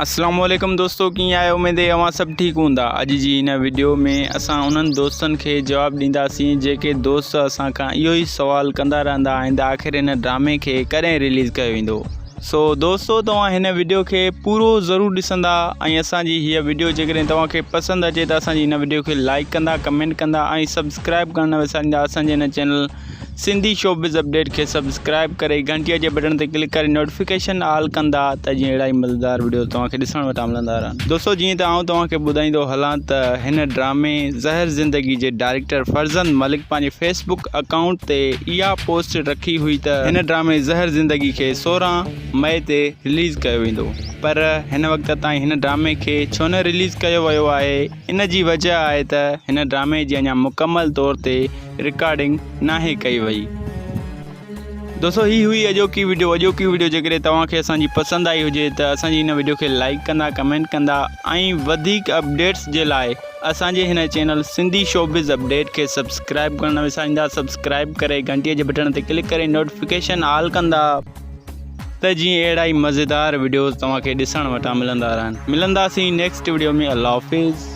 اسلام عليڪم دوستو ڪيئن آهيو اميد اوهان سڀ ٺيڪ هوندا اڄ جي هن وڊيو ۾ اسان انهن دوستن کي جواب ڏينداسين جيڪي دوست اسان کان اهو ئي سوال ڪندا رهندا آهن ته آخر هن ڊرامي کي ڪڏهن رليز ڪيو ويندو سو دوستو توهان هن وڊيو کي پورو ضرور ڏسندا ۽ اسان جي هيء وڊيو جيڪڏهن توهان کي پسند اچي ته اسان جي هن وڊيو کي لائڪ ڪندا ڪمينٽ ڪندا ۽ سبسڪرائب ڪرڻ نه وساريندا اسان جي هن چينل سنڌي شوبز اپڊيٽ کي سبسڪرائب ڪري گهنٽي جي بٽڻ تي ڪلڪ ڪري نوٽيفڪيشن آل ڪندا ته جيئن اهڙا ئي مزيدار وڊيو توهان کي ڏسڻ وٽان ملندا رهن. دوستو جيئن ته آئون توهان کي ٻڌائيندو هلان ته هن ڊرامي زهر زندگي جي ڊائريڪٽر فرزند ملڪ پنهنجي فيس بڪ اڪائونٽ تي اها پوسٽ رکي هئي ته هن ڊرامي زهر زندگي کي 16 مئي تي رليز ڪيو ويندو پر هن وقت تائين هن ڊرامي کي ڇو نه رليز ڪيو ويو آهي ان جي وجه آهي ته هن ڊرامي جي اڃا مڪمل طور تي رڪارڊنگ ناهي ڪئي وئي. دوستو هي هئي اڄوڪي وڊيو اڄوڪي وڊيو جيڪڏهن توهان کي اسان جي پسند آئي هجي ته اسان جي هن وڊيو کي لائيڪ ڪندا ڪمينٽ ڪندا ۽ وڌيڪ اپڊيٽس جي لاء اسان جي هن چينل سنڌي شوبز اپڊيٽ کي سبسڪرائب ڪرڻ نه وساريندا سبسڪرائب ڪري گهنٽي جي بٽڻ تي ڪلڪ ڪري نوٽيفڪيشن آل ڪندا ته جيئن اهڙا ئي مزيدار وڊيوز توهان کي ڏسڻ وٽان ملندا رهن ملنداسين نيڪسٽ وڊيو ۾ الله حافظ.